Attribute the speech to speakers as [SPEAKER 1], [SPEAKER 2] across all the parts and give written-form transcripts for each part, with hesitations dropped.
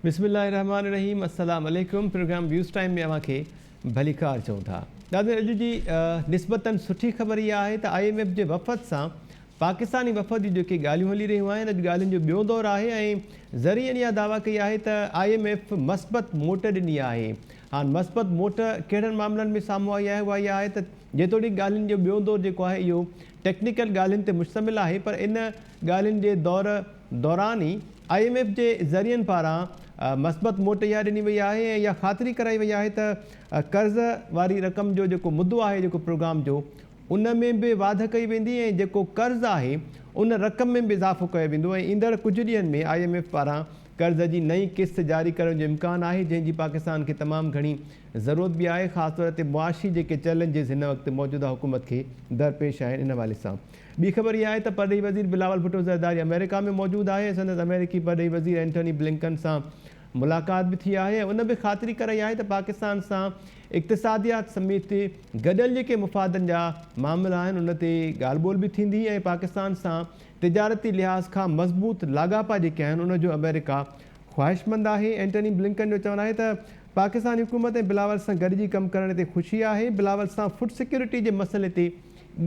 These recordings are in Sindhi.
[SPEAKER 1] بسم الله الرحمٰن الرحيم السلام عليڪم پروگرام ويوز ٽائيم ۾ اوهان کي ڀليڪار چئون ٿا. ناظرين اڄ جي نسبتاً سٺي خبر اها آهي ته I M F جي وفد سان پاڪستاني وفد جون جيڪي ڳالهيون هلي رهيون آهن اڄ ڳالهين جو ٻيو دور آهي ۽ ذريعن اها دعويٰ ڪئي آهي ته I M F مثبت موٽ ڏني آهي. هاڻ مثبت موٽ ڪهڙن معاملن ۾ سامهون آئي آهي اها اها آهي ته جيتوڻيڪ ڳالهين جو ٻيو دور جيڪو آهي اهو ٽيڪنيڪل ڳالهين تي مشتمل آهي پر ان ڳالهين جي دور دوران ئي I M F جي ذريعن پاران مثبت موٽ اها ڏني وئي آهي ۽ اها خاطري ڪرائي وئي آهي ته قرض واري رقم جو جيڪو مدو آهي جيڪو پروگرام جو ان ۾ به واڌ ڪئي ويندي ۽ جيڪو قرض آهي ان رقم ۾ به اضافو ڪيو ويندو ۽ ايندڙ ڪجهه ڏينهن ۾ I M F پاران قرض جي نئين قسط جاري ڪرڻ جو امڪان آهي جنهن جي پاڪستان کي تمام گهڻي ضرورت به آهي خاص طور تي معاشي جيڪي چئلينجز هن وقت موجوده حڪومت کي درپيش آهن ان حوالي سان ٻي خبر اها آهي ته پرڏيهي وزير بلاول ڀٽو زرداري آمريڪا ۾ موجود آهي ۽ سندس آمريڪي پرڏيهي وزير اينٽوني بلنڪن سان ملاقات به ٿي آهي ۽ ان به خاطري ڪرائي آهي ته پاڪستان سان اقتصاديات سميت گڏيل جيڪي مفادن جا معاملا آهن ان تي ڳالهه ٻولهه به ٿيندي ۽ پاڪستان سان تجارتي لحاظ کان مضبوط لاڳاپا جيڪي آهن ان جو آمريڪا خواهشمند آهي. اينٽوني بلنڪن جو چوڻ آهي ته پاڪستاني حڪومت ۽ بلاول سان گڏجي ڪم ڪرڻ تي خوشي آهي، بلاول سان فوڊ سيڪيورٽي جي مسئلي تي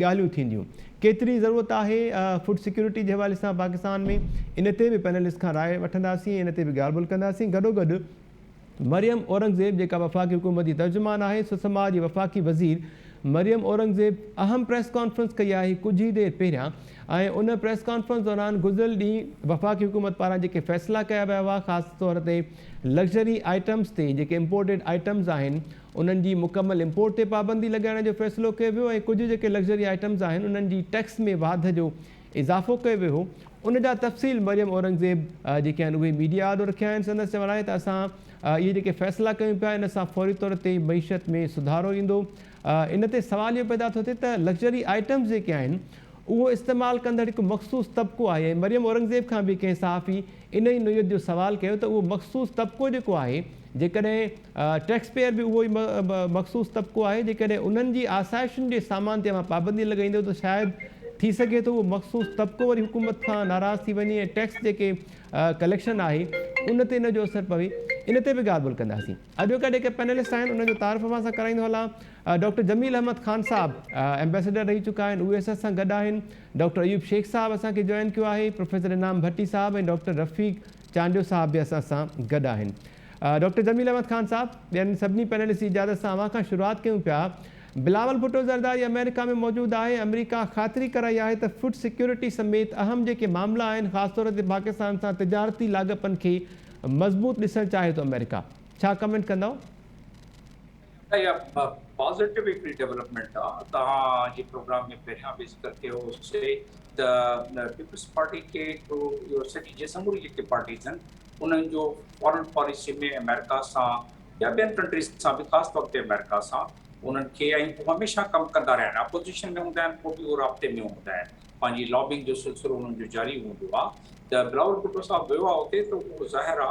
[SPEAKER 1] ڳالهيون ٿينديون، ڪيتري ضرورت آهي فوڊ سيڪيورٽي جي حوالي سان پاڪستان ۾ ان تي به پينلسٽ کان راء وٺنداسين ۽ ان تي به ڳالهه ٻولهه ڪنداسين، گڏوگڏ مريم اورنگزيب جيڪا وفاقي حڪومت جي ترجمان آهي، سسماء جي وفاقي وزير مريم اورنگزيب اهم پريس ڪانفرنس ڪئي آهي ڪجهه ئي دير پهريان ۽ ان پريس ڪانفرنس دوران گذريل ڏينهن وفاقي حڪومت پاران جيڪي فيصلا ڪيا ويا هئا خاص طور تي لگزري آئٽمز تي جيڪي امپورٽيڊ آئٽمز آهن انهن جي مڪمل امپورٽ تي پابندي لڳائڻ جو فيصلو ڪيو ويو ۽ ڪجهه جيڪي لگزري آئٽمز آهن انهن جي ٽيڪس ۾ واڌ جو اضافو ڪيو ويو هو ان جا تفصيل مريم اورنگزيب جيڪي آهن اهي ميڊيا آڏو رکيا آهن سندس چوڻ آهي ته اسان اهي جيڪي فيصلا ڪيون پيا ان سان فوري طور تي معيشت ۾ سڌارو ايندو ان تي سوال اهو پيدا ٿو ٿئي ته لگزري آئٽمز جيڪي آهن اهو استعمال ڪندڙ هڪ مخصوص طبقو آهي ۽ مريم اورنگزيب کان به ڪنهن صحافي ان ئي نوعيت جو سوال ڪيو ته اهو مخصوص طبقو جيڪو آهي جيڪڏهن ٽيڪس پيئر به اهو ئي مخصوص طبقو آهي، جيڪڏهن انهن جي آسائشن جي سامان تي اوهان پابندي لڳائيندؤ ته شايد ٿي سگهي ٿو اهو مخصوص طبقو وري حڪومت کان ناراض ٿي وڃي ۽ ٽيڪس جيڪي ڪليڪشن آهي ان تي ان جو اثر پوي. ان تي به ڳالهه ٻولهه ڪنداسين. اڄوڪا جيڪي پينلسٽ آهن انهن جو تعارف اوهان سان ڪرائيندو هلان. ڊاڪٽر جميل احمد خان صاحب ايمبيسڊر رهي چڪا آهن، او ايس ايس سان گڏ آهن. ڊاڪٽر ايوب شيخ صاحب اسان کي جوائن ڪيو آهي، پروفيسر انعام ڀٽي صاحب ۽ ڊاڪٽر رفيق چانڊيو صاحب به اسان سان گڏ آهن. ڊاڪٽر جميل احمد خان صاحب، ٻين سڀني پينلسٽ جي اجازت سان اوهان کان شروعات ڪيون پيا. بلاول ڀٽو زرداري آمريڪا ۾ موجود آهي، آمريڪا خاطري ڪرائي آهي ته فوڊ سيڪيورٽي سميت اهم جيڪي معاملا آهن خاص طور تي پاڪستان سان تجارتي لاڳاپن کي مضبوط ڏسڻ چاهي ٿو آمريڪا. ڇا ڪمينٽ ڪندؤ؟
[SPEAKER 2] اها پازيٽو هڪڙي ڊولپمينٽ آ. توهان جي پروگرام ۾ پهريان به ذڪر ڪيو هوسي ته پيپلز پارٽي کي هڪڙو اهو سڄي جي سموري جيڪي پارٽيز آهن انهن جو فارن پاليسي ۾ آمريڪا سان يا ٻين ڪنٽريز سان به خاص طور تي آمريڪا سان انهن کي ۽ هو هميشه ڪم ڪندا رهيا آهن اپوزيشن ۾ هوندا آهن پوء به اهو رابطي ۾ هوندا آهن پنهنجي لابنگ جو سلسلو انهن جو جاري هوندو آ ته بلاول ڀٽو صاحب ويو آ اتي ته اهو ظاهر آ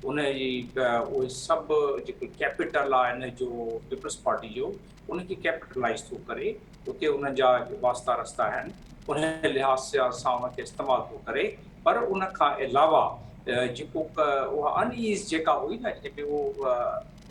[SPEAKER 2] ان جي اهي سڀ جيڪو ڪيپيٽل آ ان جو پيپلز پارٽي جو ان کي ڪيپيٽلائز ٿو ڪري اتي انهن جا واسطا رستا آهن ان لحاظ سان ان کي استعمال ٿو ڪري پر ان کان علاوه جيڪو اها ان ايز جيڪا هئي نه جيڪي اهو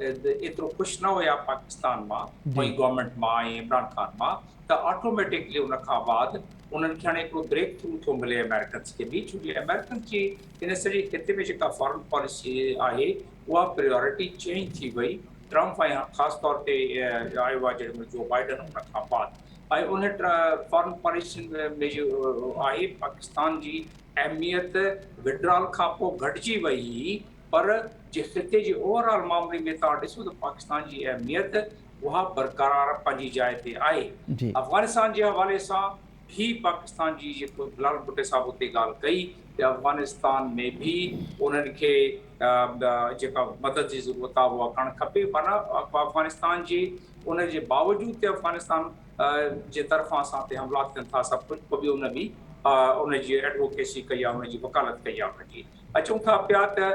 [SPEAKER 2] ايترو خوش نه هيا پاڪستان مان ۽ گورنمينٽ مان ۽ عمران خان مان ته آٽوميٽڪلي ان کان بعد انهن کي هاڻي هڪڙو بريڪ ٿرو ٿو ملي آمريڪنس کي به ڇو جو آمريڪنس جي ان سڄي خطي ۾ جيڪا فارن پاليسي آهي اها پريارٽي چينج ٿي وئي ٽرمپ ۽ خاص طور تي آيو آهي جهڙي مهل جو بائيڊن ان کان بعد ۽ ان فارن پاليسي ۾ جو آهي پاڪستان جي اهميت وڊرال کان پوء گهٽجي وئي هئي پر جي خطي جي اوور آل معاملي ۾ توهان ڏسو ته پاڪستان جي اهميت اها برقرار پنهنجي جاء تي آهي افغانستان جي حوالي سان به پاڪستان جي جيڪو بلال ڀٽي صاحب اتي ڳالهه ڪئي ته افغانستان ۾ به انهن کي جيڪا مدد جي ضرورت آهي اها ڪرڻ کپي معنيٰ افغانستان جي ان جي باوجود ته افغانستان جي طرفان اسان تي حملا ٿين ٿا سڀ ڪجهه پوء به ان به ان جي ايڊووڪيسي ڪئي آهي ان جي وڪالت ڪئي آهي ان جي اچون ٿا پيا ته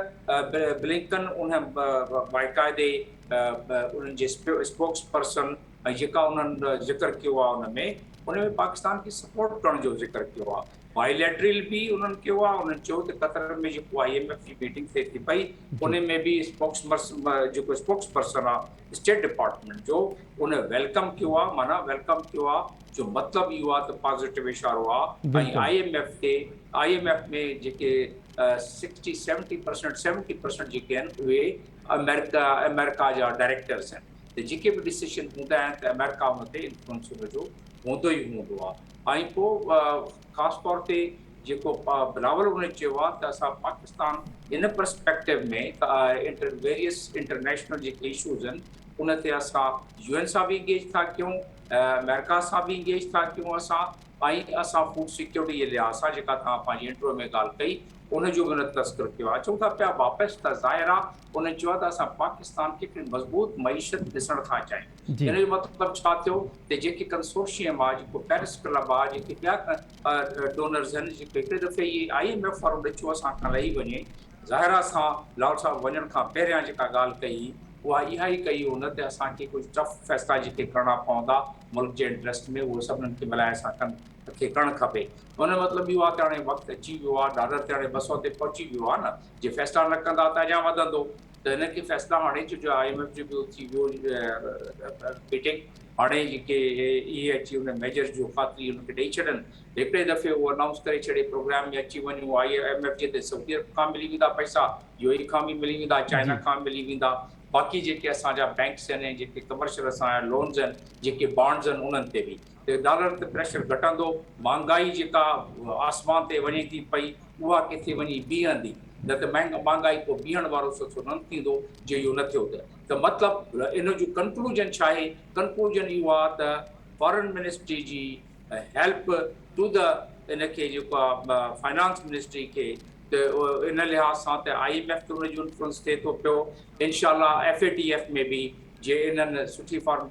[SPEAKER 2] بلنڪن ان باقاعدي انهن جي اسپوڪس پرسن ۽ جيڪا انهن ذڪر ڪيو آهي ان ۾ ان ۾ پاڪستان کي سپورٽ ڪرڻ جو ذڪر ڪيو آهي. بائيليٽرل به انهن ڪيو آهي، انهن چيو ته قطر ۾ جيڪو I M F جي ميٽنگ ٿئي ٿي پئي ان ۾ به اسپوڪس جيڪو اسپوڪس پرسن آهي اسٽيٽ ڊپارٽمينٽ جو ان welcome ڪيو آهي، معنيٰ welcome ڪيو آهي جو مطلب اهو آهي ته پازيٽو اشارو آهي ۽ I M F تي I M F ۾ جيڪي سڪسٽي سيونٽي پرسنٽ 70% جيڪي آهن اهي آمريڪا آمريڪا جا ڊائريڪٽرس آهن ته جيڪي به ڊسيشن هوندا آهن ته آمريڪا ان تي انفلوئنس ان جو هوندو ئي هوندو آهي. ۽ پوء خاص طور تي جيڪو بلاول ان چيو آهي ته اسان پاڪستان ان پرسپيڪٽو ۾ ته انٽر ويريس انٽرنيشنل جيڪي اشوز آهن ان تي اسان يو اين سان به انگيج ٿا ڪيون، آمريڪا سان به انگيج ٿا ڪيون اسان ۽ اسان فوڊ سيڪيورٽي جي لحاظ سان جيڪا توهان پنهنجي انٽرويو ۾ ڳالهه ڪئي ان جو به ان تذڪرو ڪيو آهي. اچون ٿا پيا واپس ته ظاهر آهي انهن چيو آهي ته اسان پاڪستان کي هڪڙي مضبوط معيشت ڏسڻ ٿا چاهيون. ان جو مطلب ڇا ٿيو ته جيڪي ڪنسورشيم آ، جيڪو پيرس ڪلب آ، جيڪي ٻيا ڊونرز آهن، جيڪي هڪڙي دفعي اهي I M F وارو ڏچو اسان کان لهي وڃي، ظاهر آ اسان لاهور صاحب وڃڻ کان پهريان جيڪا ڳالهه ڪئي هئي اها اها ئي ڪئي هن ته اسان کي ڪجهه ٽف فيصلا جيڪي ڪرڻا پوندا ملڪ جي انٽريسٽ ۾ اهي سڀنن کي ملائي اسان کن کي ڪرڻ کپي. ان جو مطلب اهو آ ته هاڻي وقت اچي ويو آ، ڊالر ته هاڻي 200 تي پهچي ويو آ نه، جي فيصلا نه ڪندا ته اڃا وڌندو. ته هن کي فيصلا هاڻي ڇو جو I M F جو به ٿي ويو ميٽنگ هاڻي جيڪي اهي اچي ان ميجرز جو خاطري ان کي ڏئي ڇڏن هڪڙي دفعي اهو انائونس ڪري ڇڏي پروگرام ۾ اچي وڃون I M F جي ته سعودي عرب کان ملي ويندا پئسا يو اي کان به ملي ويندا چائنا کان ملي ويندا باقي جيڪي اسان جا بينڪس آهن ۽ جيڪي ڪمرشل اسان جا لونز آهن جيڪي بانڊز آهن انهن تي به ته ڊالر تي پريشر گهٽندو مهانگائي جيڪا آسمان تي وڃي ٿي پئي اها ڪٿي وڃي بيهندي، نه ته مهانگائي ڪو بيهڻ وارو سلسلو نه ٿيندو جي اهو نه ٿيو ته. ته مطلب ان جو ڪنڪلوجن ڇا آهي؟ ڪنڪلوجن اهو آهي ته فارن منسٽري جي هيلپ ٽو the ان کي جيڪو آهي فائنانس منسٽري کي ته ان لحاظ سان ته I M F تي ان جو انفلوئنس ٿئي ٿو پيو انشاء الله ايف اي ٽي ايف ۾ به جي انهن سٺي فارن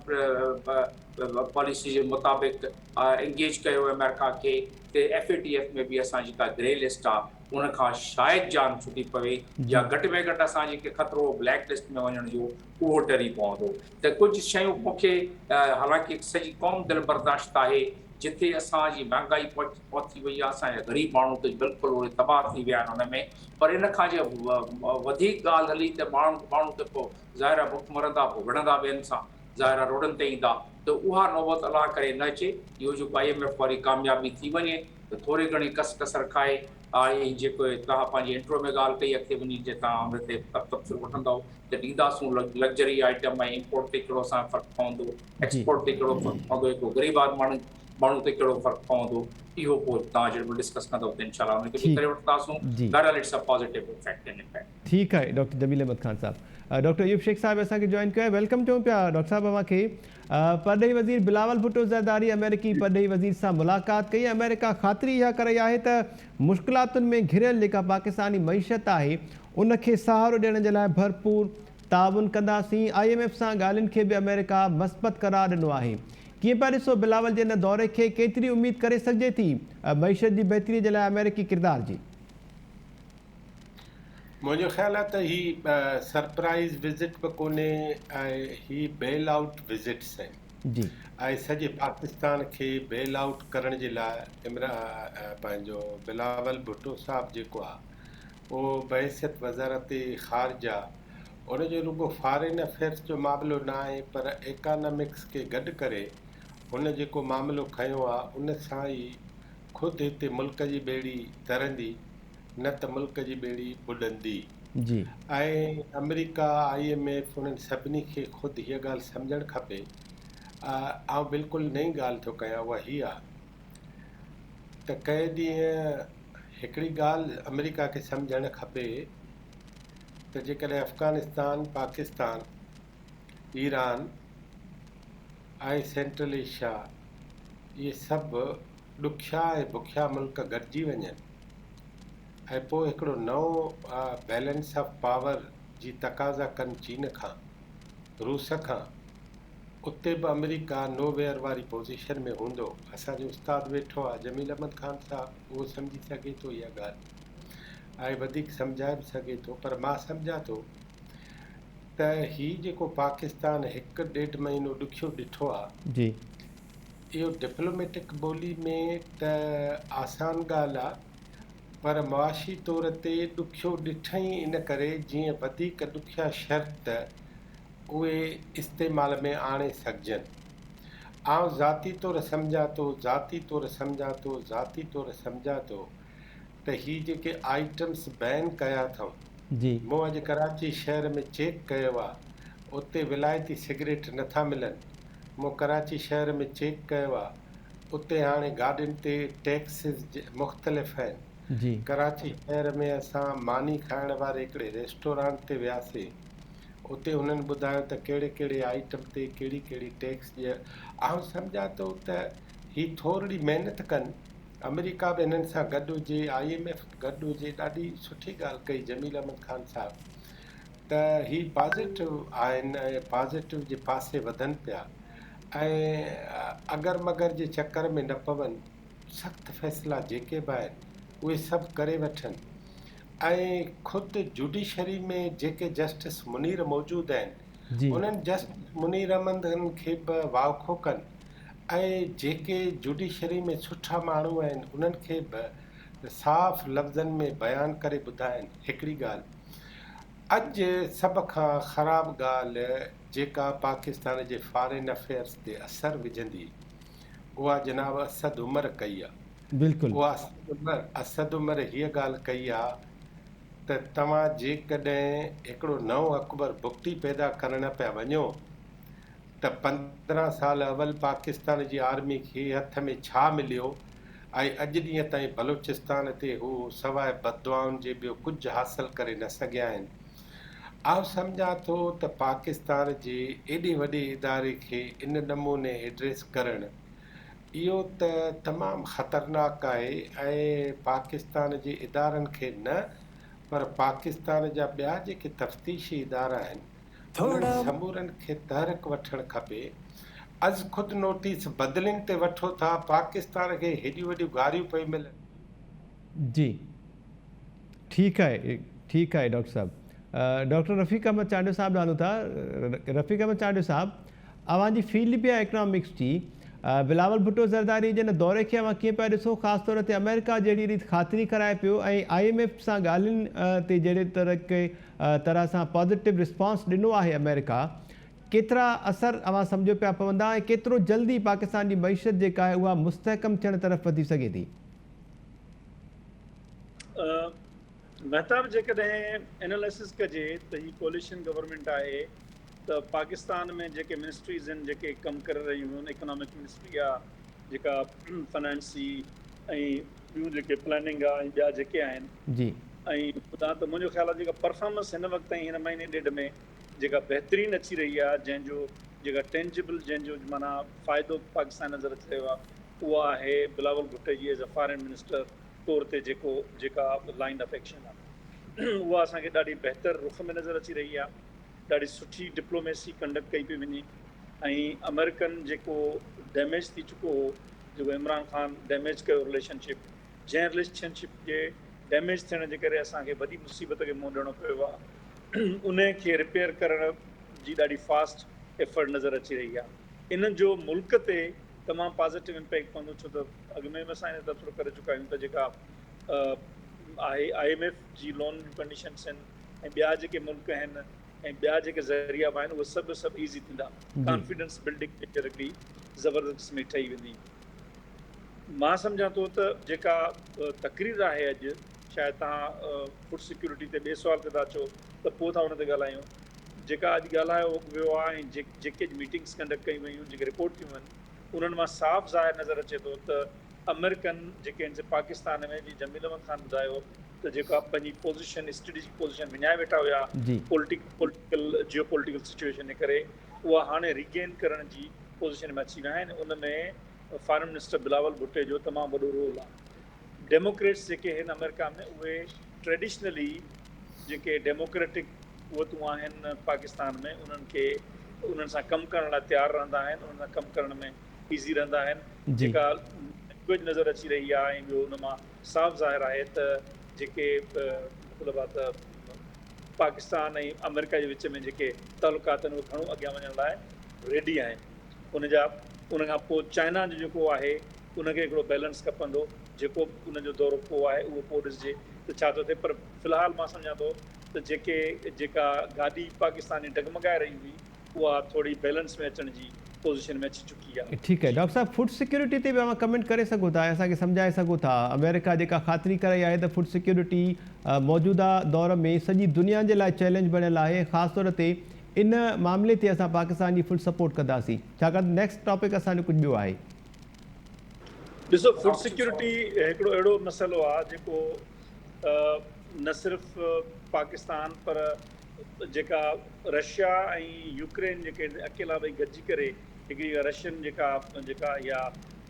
[SPEAKER 2] پاليسي جي مطابق انگيج ڪيو آمريڪا کي ته ايف اي ٽي ايف ۾ به اسان جي ڪا گري لسٽ آ ان کان شايد جان ڇٽي پوي يا گهٽ ۾ گهٽ اسان جي کي خطرو بليڪ لسٽ ۾ وڃڻ جو اهو ٽري پوندو ته ڪجهه شيون مون کي حالانڪه سڄي قوم دل برداشت آهي جتي اسان جي مهانگائي پهچي وئي آ اسان جا غريب ماڻهو ته بلڪل اهي تباهه ٿي ويا آهن ان ۾ پر ان کان جي وڌيڪ ڳالهه هلي ته ماڻهو ماڻهو ته پوء ظاهر آ بک مرندا پوء وڙهندا ٻين سان ظاهر آ روڊن تي ايندا ته اها نوبت الله ڪري نه اچي، اهو جيڪو I M F واري ڪاميابي ٿي وڃي ته ٿوري گهڻي ڪس ڪسر کائي ۽ جيڪو توهان پنهنجي انٽرو ۾ ڳالهه ڪئي اڳتي وڃي جي توهان ان تي تبصرو وٺندؤ ته ڏينداسون لگزري آئٽم ۽ امپورٽ تي ڪهڙو اسان جو فرق پوندو، ايڪسپورٽ تي ڪهڙو فرق پوندو، هڪڙو غريب ماڻهو ماڻهو تي ڪهڙو فرق پوندو اهو پوء توهان جڏهن به ڊسڪس ڪندؤ ته انشاء الله ان کي به ڪري وٺنداسون بهرحال it's a positive effect and impact.
[SPEAKER 1] ٺيڪ آهي ڊاڪٽر جميل احمد خان صاحب. ڊاڪٽر ايوب شيخ صاحب اسان کي جوائن ڪيو آهي welcome چئون پيا ڊاڪٽر صاحب اوهان کي. پرڏيهي وزير بلاول ڀٽو زرداري آمريڪي پرڏيهي وزير سان ملاقات ڪئي آمريڪا خاطري اها ڪرائي آهي ته مشڪلاتن ۾ گهريل جيڪا پاڪستاني معيشت آهي ان کي سهارو ڏيڻ جي لاء ڀرپور تعاون ڪنداسين I M F سان ڳالهين کي به آمريڪا مثبت قرار ڏنو آهي ڪيئن پيا ڏسو بلاول جي ان دوري کي ڪيتري اميد ڪري سگهجي ٿي معيشت جي بهتري جي لاء آمريڪي ڪردار جي.
[SPEAKER 3] منهنجو خيال آهي ته هي سرپرائز وزٽ به ڪونهي ۽ هي بيل آئوٽ وزٽس آهن
[SPEAKER 1] جي.
[SPEAKER 3] ۽ سڄي پاڪستان کي بيل آئوٽ ڪرڻ جي لاء عمران پنهنجو بلاول ڀٽو صاحب جيڪو آهي اهو بحيثيت وزارت خارجه ان جو رڳو فارين افيئرس جو معاملو نه آهي پر ايڪانامڪس کي گڏ ڪري هن جيڪو معاملو کنيو آهي ان سان ئي خود هتي ملڪ جي ٻيڙي ترندي نه ته ملڪ جي ٻيڙي ٻڏندي.
[SPEAKER 1] جي.
[SPEAKER 3] ۽ آمريڪا، I M F انهن سڀني کي خود هيء ڳالهه سمجهڻ کپي. آئون بلڪل نئين ڳالهه ٿو ڪيان اها هيء آ ته ڪنهن ڏينهن هڪڙي ڳالهه آمريڪا کي سمجهڻ کپي ته جيڪڏهن Afghanistan, Pakistan, Iran ۽ central Asia اهي سڀ ڏکيا ۽ بکيا ملڪ گڏجي وڃن ۽ پوء هڪڙو نئون بيلنس آف پاور جي تقاضا ڪن چين کان، روس کان، اتي به آمريڪا نو ويئر واري پوزيشن ۾ هوندو. اسان جو استاد ويٺو آ جميل احمد خان صاحب اهو سمجهي سگهي ٿو اها ڳالهه ۽ وڌيڪ سمجهائي به سگهي ٿو پر مان سمجهان ٿو ته هي جيڪو پاڪستان هڪ ڏيڍ مهينو ڏکيو ڏٺو آ.
[SPEAKER 1] جي.
[SPEAKER 3] اهو ڊپلوميٽڪ ٻولي ۾ ته آسان ڳالهه آ پر معاشي طور تي ڏکيو ڏٺئين ان ڪري جيئن وڌيڪ ڏکيا شرط اهي استعمال ۾ آڻي سگهجن. آئون ذاتي طور سمجهان ٿو ذاتي طور سمجهان ٿو ذاتي طور سمجهان ٿو ته هي جيڪي آئٽمس بين ڪيا اٿئون مون اڄ ڪراچي شهر ۾ چيڪ ڪيو آ اتي ولايتي سگريٽ نٿا ملن مون ڪراچي شهر ۾ چيڪ ڪيو آ اتي هاڻي گاڏين تي ٽيڪسز مختلف آهن. ڪراچي شهر ۾ اسان ماني کائڻ واري هڪڙي ريسٽورانٽ تي وياسين اتي هنن ٻڌايو ته ڪهڙي ڪهڙي آئٽم تي ڪهڙي ڪهڙي ٽيڪس ڏي آئون سمجهان ٿو ته هي ٿورڙي محنت ڪن آمريڪا به هنن سان گڏ هجي I M F به گڏ هجي ڏاڍي سٺي ڳالهه ڪئي جميل احمد خان صاحب ته هي پازيٽو آهن ۽ پازيٽو جي پاسي وڌن پيا ۽ اگر مگر جي چڪر ۾ نه پون، سخت فيصلا جيڪي به آهن اهي سڀ ڪري وٺن ۽ خود جوڊيشري ۾ جيڪي جسٽس منير موجود آهن انهن جسٽس منير احمد کي به واکو ڪن ۽ جيڪي جوڊيشري ۾ سٺا ماڻهو آهن انهن کي به صاف لفظن ۾ بيان ڪري ٻڌائن. هڪڙي ڳالهه اڄ سڀ کان خراب ڳالهه جيڪا پاڪستان جي فارين افيئرس تي اثر وجهندي اها جناب اسد عمر ڪئي آ. اها اسد عمر اسد عمر هيء ڳالهه ڪئي آ ته توهان جيڪڏهن هڪڙو نئون اڪبر بگٽي پيدا ڪرڻ پيا وڃو ته 15 سال اول پاڪستان جي آرمي کي هٿ ۾ ڇا مليو ۽ اڄ ڏينهن تائين بلوچستان تي هو سواء بددعائن جي ٻيو ڪجهه حاصل ڪري نه سگهيا آهن. آئون سمجهان ٿو ته پاڪستان جي ايڏي وڏي اداري کي ان نموني ايڊريس ڪرڻ اهو ته تمام خطرناڪ آهي ۽ پاڪستان جي ادارن کي نه پر پاڪستان جا ٻيا جيڪي تفتيشي ادارا آهن انهن سمورن کي تحرڪ وٺڻ کپي. از خود نوٽيس بدلين تي وٺو ٿا، پاڪستان کي هيڏيون وڏيون گاريون پيون ملن.
[SPEAKER 1] جي ٺيڪ آهي ٺيڪ آهي ڊاڪٽر صاحب ڊاڪٽر رفيق احمد چانڊيو صاحب ڏانهن هلون ٿا رفيق احمد چانڊيو صاحب اوهان جي فيلڊ به آهي اڪنامڪس جي بلاول ڀٽو زرداري جي ان دوري کي اوهان ڪيئن پيا ڏسو خاص طور تي آمريڪا جهڙي ريت خاطري ڪرائي پيو ۽ I M F سان ڳالهين تي جهڙي طرح سان پازيٽو رسپانس ڏنو آهي آمريڪا ڪيترا اثر اوهان سمجهو پيا پوندا ۽ ڪيترو جلدي پاڪستان جي معيشت جيڪا آهي اها مستحڪم ٿيڻ طرف وڌي سگهي ٿي؟
[SPEAKER 4] مهتاب جيڪڏهن اناليسس ڪجي ته هي ڪوليشن گورنمينٽ آهي ته پاڪستان ۾ جيڪي منسٽريز آهن جيڪي ڪم ڪري رهيون آهن اڪنامڪ منسٽري آهي جيڪا فنانس جي ۽ ٻيون جيڪي پلاننگ آهي ۽ ٻيا جيڪي آهن
[SPEAKER 1] جي
[SPEAKER 4] ۽ ٻڌان ته منهنجو خيال آهي جيڪا پرفارمنس هن وقت تائين هن مهيني ڏيڍ ۾ جيڪا بهترين اچي رهي آهي جنهن جو جيڪا ٽينجبل جنهن جو معنيٰ فائدو پاڪستان نظر اچي رهيو آهي اها آهي بلاول ڀٽي جي ايز اي فارين منسٽر طور تي جيڪو جيڪا لائن آف ايڪشن آهي اها اسان کي ڏاڍي بهتر رخ ۾ نظر اچي رهي آهي ڏاڍي سٺي ڊپلوميسي ڪنڊڪٽ ڪئي پئي وڃي ۽ آمريڪن جيڪو ڊيميج ٿي چڪو هو جيڪو عمران خان ڊيميج ڪيو رليشن شپ جنهن رليشن شپ جي ڊيميج ٿيڻ جي ڪري اسان کي وڏي مصيبت کي منهن ڏيڻو پيو آهي ان کي رپيئر ڪرڻ جي ڏاڍي فاسٽ ايفرٽ نظر اچي رهي آهي ان جو ملڪ تي تمام پازيٽو امپيڪٽ پوندو ڇو ته اڳ ۾ به اسان ان تبصرو ڪري چڪا آهيون ته جيڪا آهي I M F جي لون جون ڪنڊيشنس آهن ۽ ٻيا جيڪي ملڪ آهن ۽ ٻيا جيڪي ذريعا به آهن اهي سڀ سڀ ايزي ٿيندا ڪانفيڊنس بلڊنگ پڪچر هڪڙي زبردست قسم جي ٺهي ويندي مان سمجهان ٿو ته جيڪا تقرير آهي اڄ شايد توهان فوڊ سيڪيورٽي تي ٻئي سوال تي ٿا اچو ته پوء ٿا ان تي ڳالهايون جيڪا اڄ ڳالهايو ويو آهي ۽ جيڪي اڄ ميٽنگس ڪنڊڪٽ ڪيون ويون جيڪي رپورٽ ٿيون آهن انهن مان صاف ظاهر نظر اچي ٿو ته آمريڪن جيڪي آهن سي پاڪستان ۾ جيئن جميل احمد خان ٻڌايو ته جيڪا پنهنجي پوزيشن اسٽريٽجڪ پوزيشن وڃائي ويٺا هيا پوليٽيڪل جيو پوليٽيڪل سچويشن جي ڪري اها هاڻي ريگين ڪرڻ جي پوزيشن ۾ اچي ويا آهن ان ۾ فارن منسٽر بلاول ڀٽي جو تمام وڏو رول آهي ڊيموڪريٽس جيڪي آهن آمريڪا ۾ اهي ٽريڊيشنلي جيڪي ڊيموڪريٽڪ قوتون آهن پاڪستان ۾ انهن کي انهن سان ڪم ڪرڻ لاء تيار رهندا آهن انهن سان ڪم ڪرڻ ۾ ايزي رهندا آهن جيڪا لينگويج نظر اچي رهي آهي ۽ ٻيو ان مان صاف ظاهر آهي ته جيڪي مطلب آهي ته پاڪستان ۽ آمريڪا جي وچ ۾ جيڪي تعلقات آهن اهي گهڻو اڳيان وڃڻ لاء ريڊي آهن ان جا ان کان پوء چائنا جو جيڪو آهي ان کي هڪڙو بيلنس کپندو جيڪو به ان جو دورو پوء آهي اهو پوء ڏسجي ته ڇا ٿو ٿئي پر في الحال مان سمجهان ٿو ته جيڪي جيڪا گاڏي پاڪستان جي ڊگمگائي رهي هئي اها ٿوري بيلنس ۾ اچڻ جي پوزيشن ۾ اچي چڪي آهي.
[SPEAKER 1] ٺيڪ آهي ڊاڪٽر صاحب فوڊ سيڪيورٽي تي به اوهان ڪمينٽ ڪري سگهو ٿا ۽ اسان کي سمجهائي سگهو ٿا آمريڪا جيڪا خاطري ڪرائي آهي ته فوڊ سيڪيورٽي موجوده دور ۾ سڄي دنيا جي لاء چئلينج بڻيل آهي ۽ خاص طور تي ان معاملي تي اسان پاڪستان جي فل سپورٽ ڪنداسين ڇاڪاڻ ته نيڪسٽ ٽاپڪ اسان جو ڪجهه ٻيو آهي.
[SPEAKER 4] ڏسو فوڊ سيڪيورٽي هڪڙو اهڙو مسئلو آهي جيڪو نه صرف پاڪستان پر جيڪا رشيا ۽ يوڪرين جيڪي اڪيلا ٻئي گڏجي ڪري هڪڙي رشين جيڪا جيڪا اها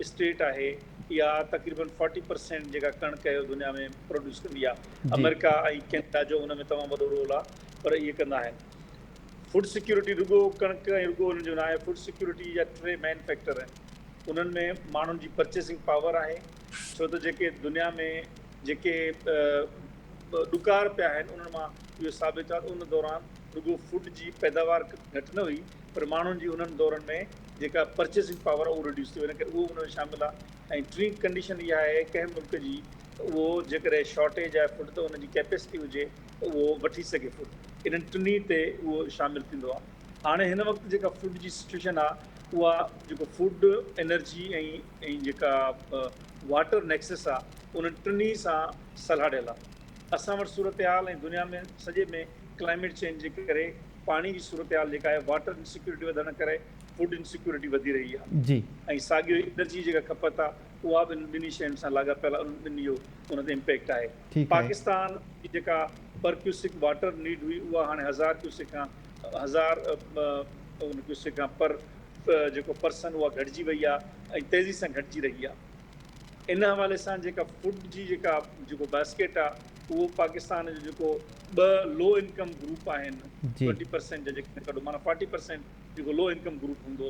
[SPEAKER 4] اسٽيٽ آهي اها تقريبن فورٽي پرسينٽ جيڪا ڪڻڪ آهي دنيا ۾ پروڊيوس ڪندي آهي آمريڪا ۽ ڪينيڊا جو ان ۾ تمام وڏو رول آهي پر اهي ڪندا آهن. فوڊ سيڪيورٽي رڳو ڪڻڪ ۽ رڳو انهن جو ناهي، فوڊ سيڪيورٽي جا ٽي مين فيڪٽر آهن. انهن ۾ ماڻهن جي پرچيسنگ پاور آهي، ڇو ته جيڪي دنيا ۾ جيڪي ڏڪار پيا آهن انهن مان اهو ثابت ٿيو آهي ته ان دوران رڳو فوڊ جي پيداوار گهٽ نه هئي پر ماڻهن جي انهن دورن ۾ جيڪا پرچيسنگ پاور آهي اهو ريڊيوس ٿي وئي ان ڪري اهو ان ۾ شامل آهي ۽ ٽين ڪنڊيشن اها آهي ڪنهن ملڪ جي ته اهو جيڪڏهن شارٽيج آهي فوڊ ته ان جي ڪيپيسٽي هجي ته اهو وٺي سگهي فوڊ انهن ٽنهي تي اهو شامل ٿيندو آهي هاڻي هن وقت جيڪا فوڊ جي سچويشن آهي اها جيڪو فوڊ انرجي ۽ ۽ جيڪا واٽر نيڪسس آهي انهن ٽنهي سان سلهاڙيل آهي اسان وٽ صورتحال ۽ دنيا ۾ سڄي ۾ ڪلائميٽ چينج جي ڪري پاڻي جي صورتحال جيڪا آهي واٽر انسيڪيورٽي وڌڻ ڪري فوڊ انسيڪيورٽي وڌي رهي آهي
[SPEAKER 1] جي
[SPEAKER 4] ۽ ساڳيو انرجي جيڪا کپت آهي اها به انهن ٻنهي شين سان لاڳاپيل آهي انهن ٻنهي جو ان تي امپيڪٽ آهي
[SPEAKER 1] ٺيڪ آهي.
[SPEAKER 4] پاڪستان جي جيڪا پر ڪيوسڪ واٽر نيڊ هئي اها هاڻي هزار ڪيوسڪ کان هزار ان ڪيوسڪ کان پر جيڪو پرسن اها گهٽجي وئي آهي ۽ تيزي سان گهٽجي رهي آهي ان حوالي سان جيڪا فوڊ جي جيڪا جيڪو باسڪيٽ آهي اهو پاڪستان جو جيڪو ٻه لو انڪم گروپ آهن ٽوئنٽي پرسينٽ جا جيڪڏهن ڪڍو معنيٰ فورٽي پرسينٽ جيڪو لو انڪم گروپ هوندو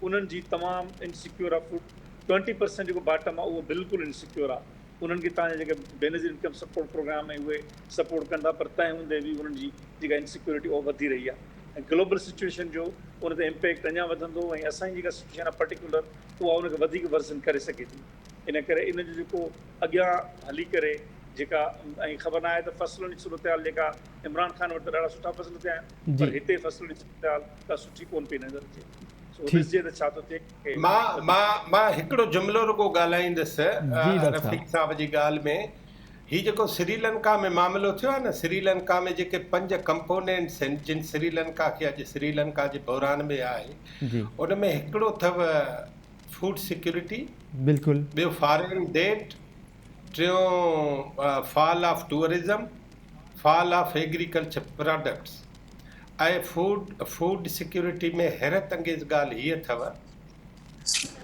[SPEAKER 4] انهن جي تمام انسيڪيور آهي فوڊ ٽوئنٽي پرسينٽ جيڪو باٽم آهي اهو بلڪل انسيڪيور آهي انهن کي توهان جا جيڪي بينظير انڪم سپورٽ پروگرام ۽ اهي سپورٽ ڪن ٿا پر تنهن هوندي به انهن جي جيڪا انسيڪيورٽي اها وڌي رهي آهي ۽ گلوبل سچويشن جو ان تي امپيڪٽ اڃا وڌندو ۽ اسان جي جيڪا سچويشن آهي پرٽيڪولر اها ان کي وڌيڪ ورسن ڪري سگهي ٿي ان ڪري ان جو جيڪو اڳيان هلي ڪري جيڪا ۽ خبر ناهي ته فصلن جي صورتحال جيڪا عمران خان وٽ ته ڏاڍا سٺا فصل ٿيا آهن پر هتي فصلن جي صورتحال ڪا سٺي ڪونه پئي نظر اچي سو ڏسجي ته ڇا ٿو ٿئي.
[SPEAKER 3] مان مان مان هڪڙو جملو رڳو ڳالهائيندس
[SPEAKER 1] جي ڊاڪٽر
[SPEAKER 3] رفيق
[SPEAKER 1] صاحب.
[SPEAKER 3] صاحب جي ڳالهه ۾ هي جيڪو سري لنڪا ۾ معاملو ٿيو آهي نه سري لنڪا ۾ جيڪي پنج ڪمپونينٽس آهن جن سري لنڪا کي اڄ سري لنڪا جي بحران ۾ آهي
[SPEAKER 1] جي.
[SPEAKER 3] ان ۾ هڪڙو اٿو فوڊ سيڪيورٽي
[SPEAKER 1] بلڪل.
[SPEAKER 3] ٻيو فارين ڊيٽ ٽيون fall of tourism fall of agriculture products ۽ food food security ۾ حيرت انگيز ڳالهه هيء اٿو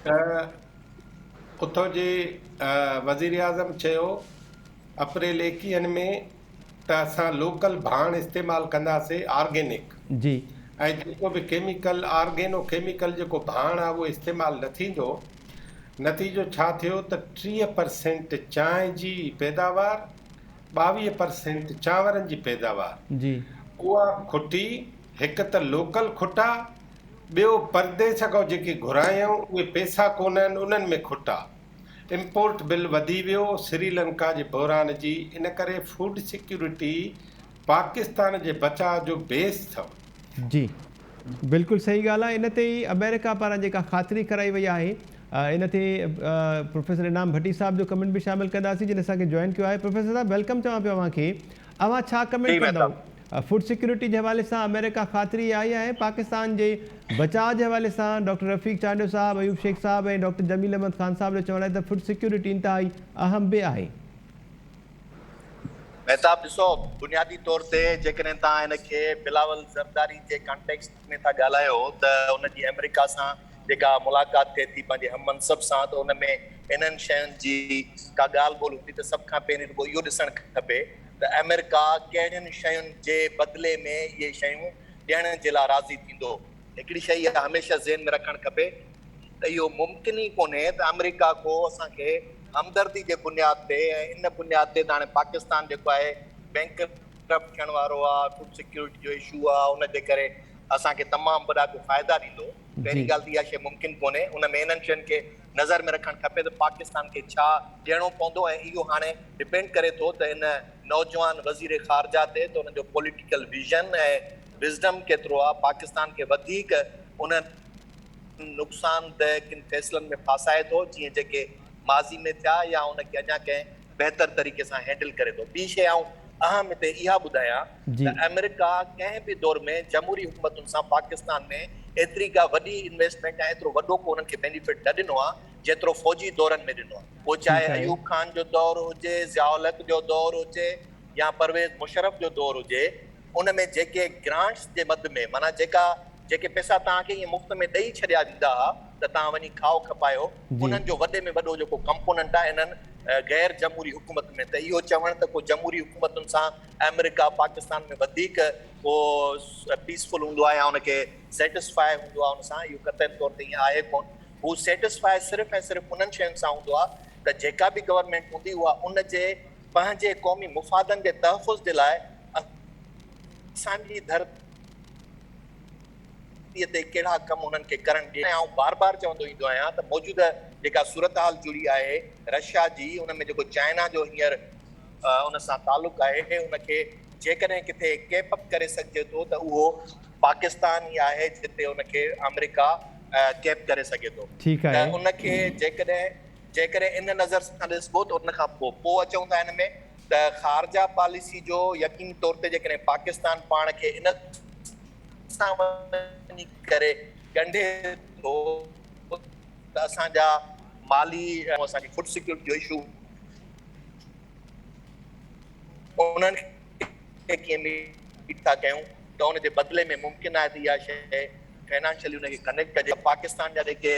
[SPEAKER 3] ته اتو جي وزيراعظم چيو اپريل ايڪيهن ۾ ته اسان لوڪل ڀاڻ استعمال ڪنداسي آرگينڪ
[SPEAKER 1] جي.
[SPEAKER 3] ۽ جيڪو به ڪيميڪل آرگينو ڪيميڪل جيڪو ڀاڻ آهي اهو استعمال نه ٿيندو نتيجو ڇا ٿيو ته 30 پرسينٽ چانهه جي پيداوار 22 پرسينٽ چانورن جي پيداوار
[SPEAKER 1] جي.
[SPEAKER 3] اها کٽي، هڪ ته لوڪل کٽا، ٻيو پرديس کان جيڪي گهرايائون اهي پئسا ڪونهن انهن ۾ کٽا. امپورٽ بل وڌي ويو سري لنڪا جي بحران جي ان ڪري فوڊ سيڪيورٽي پاڪستان جي بچاء جو بيس اٿو.
[SPEAKER 1] جي بلڪل صحيح ڳالهه آهي ان تي ئي آمريڪا پاران جيڪا خاطري ڪرائي وئي آهي ان تي پروفيسر انعام ڀٽي صاحب جو ڪمينٽ به شامل ڪنداسين جن اسان کي جوائن ڪيو آهي پروفيسر صاحب welcome چوان پيو اوهان کي اوهان ڇا ڪمينٽ ڪندؤ فوڊ سيڪيورٽي جي حوالي سان آمريڪا خاطري آئي آهي پاڪستان جي بچاء جي حوالي سان ڊاڪٽر رفيق چانڊيو صاحب ايوب شيخ صاحب ۽ ڊاڪٽر جميل احمد خان صاحب جو چوڻ آهي ته فوڊ سيڪيورٽي انتهائي اهم به آهي.
[SPEAKER 5] مهتاب ڏسو بنيادي طور تي جيڪڏهن توهان ان کي بلاول زرداري جي ڪانٽيڪسٽ ۾ ٿا ڳالهايو ته ان جي آمريڪا سان جيڪا ملاقات ٿئي ٿي پنهنجي هم منصب سان ته ان ۾ انهن شين جي ڪا ڳالهه ٻولهه هوندي ته سڀ کان پهرين رڳو اهو ڏسڻ کپي ته آمريڪا ڪهڙين شين جي بدلي ۾ اهي شيون ڏيڻ جي لاء راضي ٿيندو. هڪڙي شيء اها هميشه ذهن ۾ رکڻ کپي ته اهو ممڪن ئي ڪونهي ته آمريڪا ڪو اسان کي همدردي جي بنياد تي ۽ ان بنياد تي ته هاڻي پاڪستان جيڪو آهي بينڪ ڪرپٽ ٿيڻ وارو آهي، فوڊ سيڪيورٽي جو اشو آهي ان جي ڪري اسان کي تمام وڏا ڪو فائدا ڏيندو. پهرين ڳالهه ته اها شيء ممڪن ڪونهي. ان ۾ انهن شين کي نظر ۾ رکڻ کپي ته پاڪستان کي ڇا ڏيڻو پوندو ۽ اهو هاڻي ڊپينڊ ڪري ٿو ته ان نوجوان وزير خارجه تي ته ان جو پوليٽيڪل ويزن ۽ وزڊم ڪيترو آهي، پاڪستان کي وڌيڪ انهن نقصان ده ڪن فيصلن ۾ ڦاسائي ٿو جيئن جيڪي ماضي ۾ ٿيا يا ان کي اڃا ڪنهن بهتر طريقي سان هينڊل ڪري ٿو. ٻي شيء آئون اهم هتي اها ٻڌايان ته آمريڪا ڪنهن به دور ۾ جمهوري حڪومتن سان پاڪستان ۾ ايتري ڪا وڏي انويسٽمينٽ يا ايترو وڏو ڪو انهن کي بينيفٽ نه ڏنو آهي جيترو فوجي دورن ۾ ڏنو آهي. پوء چاهي ايوب خان جو دور هجي، ضياء الحق جو دور هجي يا پرويز مشرف جو دور هجي ان ۾ جيڪي گرانٽس جي مد ۾ معنيٰ جيڪا جيڪي پئسا توهان کي ائين مفت ۾ ڏئي ڇڏيا ويندا ها ته توهان وڃي کائو کپايو، انهن جو وڏي ۾ وڏو جيڪو ڪمپوننٽ آهي انهن غير جمهوري حڪومت ۾ ته اهو چوڻ ته ڪو جمهوري حڪومتن سان آمريڪا پاڪستان ۾ وڌيڪ ڪو پيسفل هوندو آهي يا ان کي سيٽسفائي هوندو آهي ان سان اهو قطعي طور تي ائين آهي ڪونه. هو سيٽسفائي صرف ۽ صرف انهن شين سان هوندو آهي ته جيڪا به گورنمينٽ هوندي اها ان جي پنهنجي قومي مفادن جي تحفظ جي لاء اسان جي ڌرتي تي ڪهڙا ڪم انهن کي ڪرڻ ڏي ۽ آئون بار بار چوندو ايندو آهيان ته موجوده جيڪا صورتحال جڙي آهي رشيا جي ان ۾ جيڪو چائنا جو هينئر ان سان تعلق آهي ان کي جيڪڏهن ڪٿي ڪيپ اپ ڪري سگهجي ٿو ته اهو پاڪستان ئي آهي جتي ان کي آمريڪا ڪيپ ڪري سگهي ٿو ته ان کي جيڪڏهن جيڪڏهن ان نظر سان ڏسبو ته ان کان پوء پوء اچون ٿا ان ۾ ته خارجه پاليسي جو يقيني طور تي جيڪڏهن پاڪستان پاڻ کي ان سان وڃي ڪري ڳنڍي ٿو ته اسان جا مالي ۽ اسان جي فوڊ سيڪيورٽي جو اشو انهن کي ڪيئن ميٽ ٿا ڪيون ته ان جي بدلي ۾ ممڪن آهي ته اها شيء فنانشلي ان کي ڪنيڪٽ ڪجي. پاڪستان جا جيڪي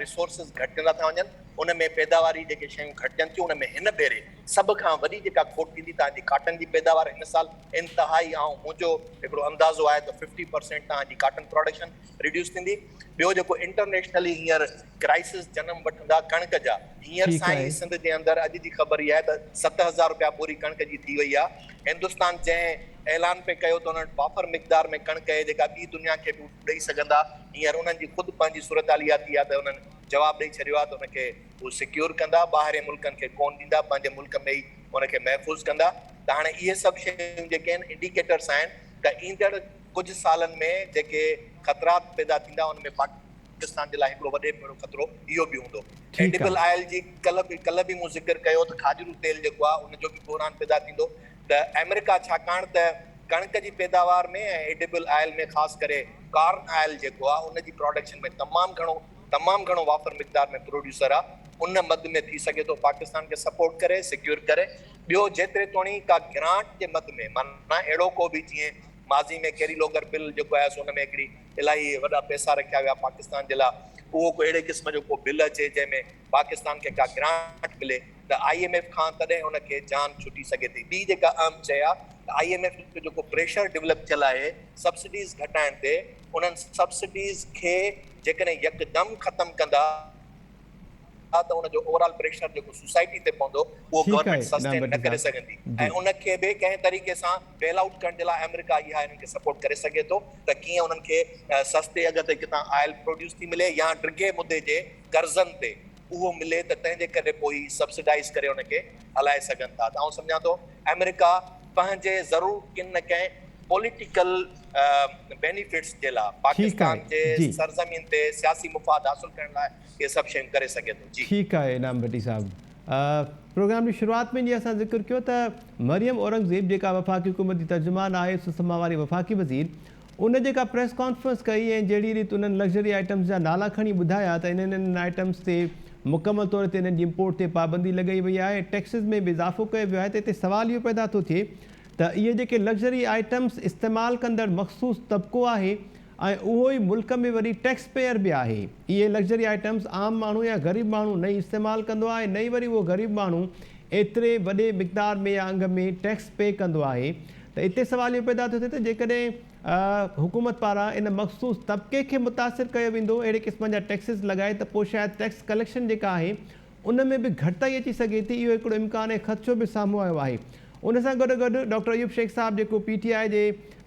[SPEAKER 5] ريسورسز گهٽجندا ٿا وڃن ان ۾ پيداواري جيڪي شيون گهٽجن ٿيون ان ۾ هن ڀيري سڀ کان وڏي جيڪا کوٽ ٿيندي توهان جي ڪاٽن جي پيداوار هن سال انتهائي آئون منهنجو هڪڙو اندازو آهي ته ففٽي پرسينٽ توهان جي ڪاٽن پراڊڪشن ريڊيوس ٿيندي. ٻيو جيڪو انٽرنيشنلي هينئر ڪرائسس جنم وٺندا ڪڻڪ جا هينئر سان ئي سنڌ جي اندر اڄ جي خبر اها آهي ته 7000 رپيا ٻوري ڪڻڪ جي ٿي وئي آهي. هندستان جنهن اعلان پئي ڪيو ته انهن وٽ وافر مقدار ۾ ڪڻڪ اهي جيڪا ٻي دنيا کي به ڏئي سگهندا، هينئر انهن جي خود پنهنجي صورتحال اها ٿي آهي ته انهن جواب ڏئي ڇڏيو آهي ته ان کي هو سيڪيور ڪندا، ٻاهرين ملڪن کي ڪونه ڏيندا، پنهنجي ملڪ ۾ ئي ان کي محفوظ ڪندا ته هاڻي اهي سڀ شيون جيڪي آهن انڊيڪيٽرس آهن ته ايندڙ ڪجهه سالن ۾ جيڪي خطرات پيدا ٿيندا ان ۾ پاڪستان جي لاء هڪڙو وڏي ۾ وڏو خطرو اهو به هوندو. ايڊيبل آئل جي ڪلهه به ڪلهه به مون ذڪر ڪيو ته کاڄرو تيل جيڪو آهي ان جو به بحران پيدا ٿيندو ته آمريڪا ڇاڪاڻ ته ڪڻڪ جي پيداوار ۾ ۽ ايڊيبل آئل ۾ خاص ڪري ڪارن آئل جيڪو آهي ان جي پراڊڪشن ۾ تمام گهڻو تمام گهڻو وافر مقدار ۾ پروڊيوسر آهي ان مد ۾ ٿي سگهي ٿو پاڪستان کي سپورٽ ڪري سيڪيور ڪري ٻيو جيتري توڻي ڪا گرانٽ جي مد ۾ معنيٰ اهڙو ڪو به جيئن ماضي ۾ ڪيري لوگر بل جيڪو آيو سو ان ۾ هڪڙي الاهي وڏا پئسا رکيا ويا پاڪستان جي لاء اهو ڪو اهڙي قسم جو ڪو بل اچي جنهن ۾ پاڪستان کي ڪا گرانٽ ملي ته I M F کان تڏهن ان کي جان ڇٽي سگهي ٿي. ٻي جيڪا اهم شيء آهي ته I M F جو جيڪو پريشر ڊولپ ٿيل آهي سبسڊيز گهٽائڻ تي انهن سبسڊيز کي جيڪڏهن يڪدم ختم ڪندا ته ان جو اوور آل پريشر جيڪو سوسائٽي تي پوندو اهو گورنمينٽ سسٽين نه ڪري سگهندي ۽ ان کي به ڪنهن طريقي سان بيل آئوٽ ڪرڻ جي لاء آمريڪا اها انهن کي سپورٽ ڪري سگهي ٿو ته ڪيئن انهن کي سستي اگهه تي ڪٿان آئل پروڊيوس ٿي ملي يا ڊگهي مدي جي قرضن تي اهو ملي ته تنهن جي ڪري پوء هي سبسڊائيز ڪري ان کي هلائي سگهن ٿا ته آئون سمجهان ٿو آمريڪا پنهنجي ضرور ڪن نه ڪنهن پوليٽيڪل بينيفٽس جي لاء پاڪستان جي سرزمين تي سياسي مفاد حاصل ڪرڻ لاء اهي سڀ شيون ڪري سگهي ٿو. جي.
[SPEAKER 1] ٺيڪ آهي انعام ڀٽي صاحب پروگرام جي شروعات ۾ جيئن اسان ذڪر ڪيو ته مريم اورنگزيب جيڪا وفاقي حڪومت جي ترجمان آهي سو سما واري وفاقي وزير ان جيڪا پريس ڪانفرنس ڪئي ۽ جهڙي ريت انهن لگزري آئٽمز جا نالا کڻي ٻڌايا ته انهن انهن آئٽمز تي مڪمل طور تي انهن جي امپورٽ تي پابندي لڳائي وئي آهي ۽ ٽيڪسز ۾ به اضافو ڪيو ويو آهي ته اتي سوال اهو پيدا ٿو ٿئي ته اهي جيڪي لگزري آئٽمز استعمال ڪندڙ مخصوص طبقو آهي ۽ اهو ئي ملڪ ۾ وري ٽيڪس پيئر به آهي اهي لگزري آئٽمز عام ماڻهو يا غريب ماڻهو نه ئي استعمال ڪندو آهي نه ئي وري اهو غريب ماڻهو ايتري وڏي مقدار ۾ يا انگ ۾ ٽيڪس پي ڪندو آهي ته اتي سوال اهو پيدا ٿو ٿئي ته جيڪڏهن حڪومت پاران ان مخصوص طبقي کي متاثر ڪيو ويندو اهڙي قسم جا ٽيڪسز لڳائي ته پوء شايد ٽيڪس ڪليڪشن جيڪا آهي ان ۾ به گهٽتائي اچي سگهي ٿي اهو هڪڙو امڪان ۽ خدشو به سامهون آيو آهي. ان سان گڏو گڏ ڊاڪٽر ايوب شيخ صاحب جيڪو پي ٽي آء جي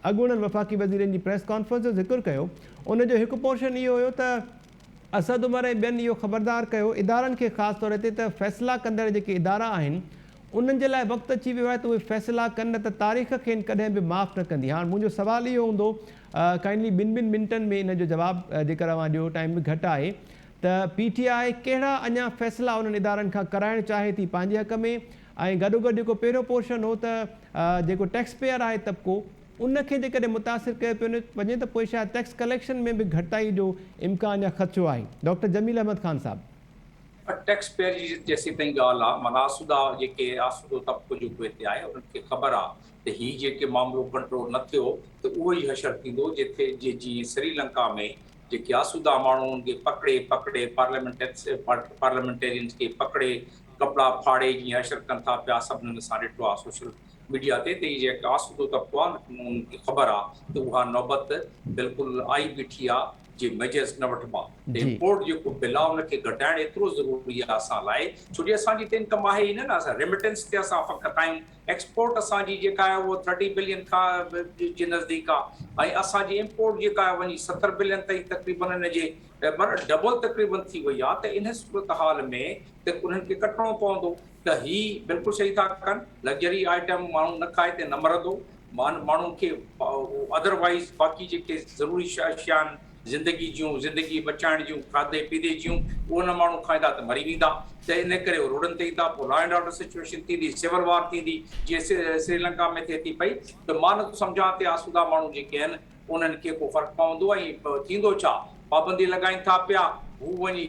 [SPEAKER 1] اڳوڻن وفاقي وزيرن جي پريس ڪانفرنس جو ذڪر ڪيو ان جو هڪ پورشن اهو هيو ته اسد عمر ۽ ٻين اهو خبردار ڪيو ادارن کي خاص طور تي ته فيصلا ڪندڙ جيڪي ادارا آهن انهن جي لاء وقت اچي ويو آهي ته اهي فيصلا ڪن نه ته تاريخ کين ڪڏهن به معاف نه ڪندي. هاڻ منهنجو سوال اهو هوندو ڪائنڊلي ٻن ٻن منٽن ۾ ان جو جواب جيڪر اوهان ڏيو ٽائيم به گهٽ آهي ته پي ٽي آء ڪهڙا اڃا فيصلا انهن ادارن کان ڪرائڻ چاهي ٿي پنهنجي حق ۾ ۽ گڏوگڏ جيڪو پهريون پورشن هو ته جيڪو ٽيڪس پيئر آهي طبقو ان کي جيڪڏهن متاثر ڪيو پيو وڃي ته پوء شايد ٽيڪس ڪليڪشن ۾ به گهٽتائي جو امڪان يا خدشو آهي. ڊاڪٽر جميل احمد خان صاحب.
[SPEAKER 2] ٽيڪس پيئر جي جيسيتائين ڳالهه آ معنيٰ آسودا جيڪي آسودو طبقو جيڪو هتي آهي انهن کي خبر آ ته هي جيڪي معاملو ڪنٽرول نه ٿيو ته اهو ئي حشر ٿيندو جتي جيئن سري لنڪا ۾ جيڪي آسودا ماڻهو ان کي پڪڙي پڪڙي پارليامينٽيرينز کي پڪڙي ڪپڙا ڦاڙي جيئن حشر ڪن ٿا پيا سڀنن اسان ڏٺو آ سوشل ميڊيا تي ته هي جيڪو آسودو طبقو آ انهن کي خبر آ ته اها نوبت بلڪل آئي بيٺي آ جي ميجرز نه وٺبا ته امپورٽ جيڪو بل آ ان کي گهٽائڻ ايترو ضروري آ اسان لاء ڇو جي اسان جي ته انڪم آهي ئي نه نه اسان ريميٽنس تي اسان فقط آهيون ايڪسپورٽ اسان جي جيڪا آهي اهو ٿرٽي بلين کان جي نزديڪ آ ۽ اسان جي امپورٽ جيڪا آهي وڃي 70 بلين تائين تقريبن ان جي معنيٰ ڊبل تقريبن ٿي وئي آ ته ان صورتحال ۾ ته انهن کي ڪٽڻو پوندو ته هي بلڪل صحيح ٿا ڪن لگزري آئٽم ماڻهو نه کائي ته نه مرندو ماڻهو کي ادر وائيز باقي جيڪي ضروري شيا آهن زندگي جون زندگي بچائڻ جون کاڌي پيتي جون اهو نه ماڻهو کائيندا ته مري ويندا ته ان ڪري هو روڊن تي ايندا پوء لا اينڊ آرڊر سچويشن ٿيندي سول وار ٿيندي جيئن سري لنڪا ۾ ٿئي ٿي پئي ته مان نٿو سمجهان ته آسودا ماڻهو جيڪي آهن انهن کي ڪو فرق پوندو ۽ ٿيندو ڇا پابندي لڳائين ٿا پيا هو وڃي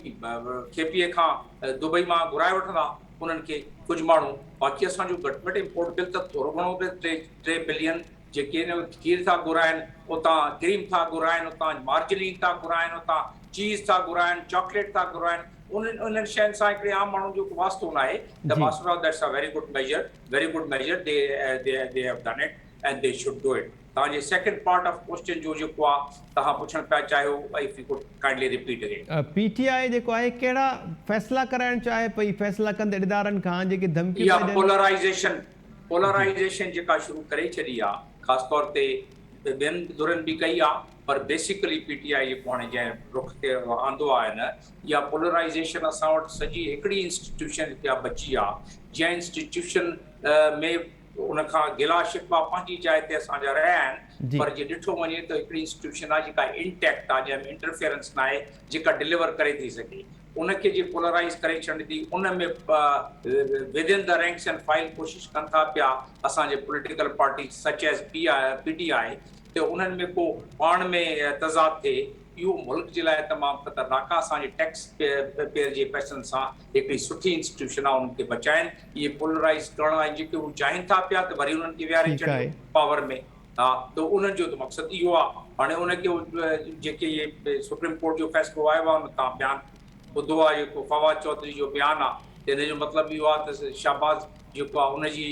[SPEAKER 2] کي پي اي کان دبئي مان گهرائي وٺندا انهن کي ڪجهه ماڻهو باقي اسان جو گهٽ ۾ گهٽ امپورٽ بل ته ٿورو گهڻو به ٽي بلين جيڪي ان وقت کير ٿا گهرائن اتان ڪريم ٿا گهرائن اتان مارجرين ٿا گهرائن اتان چيز ٿا گهرائن چاڪليٽ ٿا گهرائن انهن انهن شين سان هڪڙي عام ماڻهو جو واسطو ناهي ته باسرا that's a very good measure very good measure they they they have done it and they should do it توهان جي سيڪنڊ پارٽ آف ڪوسچن جو جيڪو آ توهان پڇڻ پيا چاهيو if you could kindly repeat again.
[SPEAKER 1] P T I جيڪو آهي ڪهڙا فيصلا ڪرائڻ چاهي پئي فيصلا ڪندڙ ادارن کان جيڪي ڌمڪيون
[SPEAKER 2] اها
[SPEAKER 1] پيا ڏين.
[SPEAKER 2] پولرائيزيشن پولرائيزيشن جيڪا شروع ڪري ڇڏي آ خاص طور تي ٻين ڌرين به ڪئي آ پر بيسيڪلي پي ٽي آء جيڪو هاڻي جنهن رخ تي آندو آ هن اها پولرائيزيشن اسان وٽ سڄي هڪڙي انسٽيٽيوشن اها بچي آ جنهن انسٽيٽيوشن ۾ ان کان گلا شڪوا پنهنجي جاء تي اسان جا رهيا آهن پر جي ڏٺو وڃي ته هڪڙي انسٽيٽيوشن آهي جيڪا انٽيڪٽ آهي جنهن ۾ انٽرفيئرنس ناهي جيڪا ڊليور ڪري ٿي سگهي ان کي جي پولرائيز ڪري ڇڏندي ان ۾ within the ranks and file ڪوشش ڪن ٿا پيا اسان جي political party such as P T I ته انهن ۾ ڪو پاڻ ۾ تضاد ٿئي اهو ملڪ جي لاء تمام خطرناڪ آهي اسان جي ٽيڪس پيئر جي پئسن سان هڪڙي سٺي انسٽيٽيوشن آهي انهن کي بچائن اهي پولرائيز ڪرڻ ۽ جيڪي هو چاهين ٿا پيا ته وري انهن کي ويهاري
[SPEAKER 1] ٺيڪ آهي.
[SPEAKER 2] ڇڏيو پاور ۾ ها ته انهن جو ته مقصد اهو آهي هاڻي ان کي جيڪي اهي سپريم ڪورٽ جو فيصلو آيو آهي ان تان بيان ٻڌو آهي جيڪو فواد چوڌري جو بيان آهي ته ان جو مطلب اهو آهي ته شهباز جيڪو آهي ان جي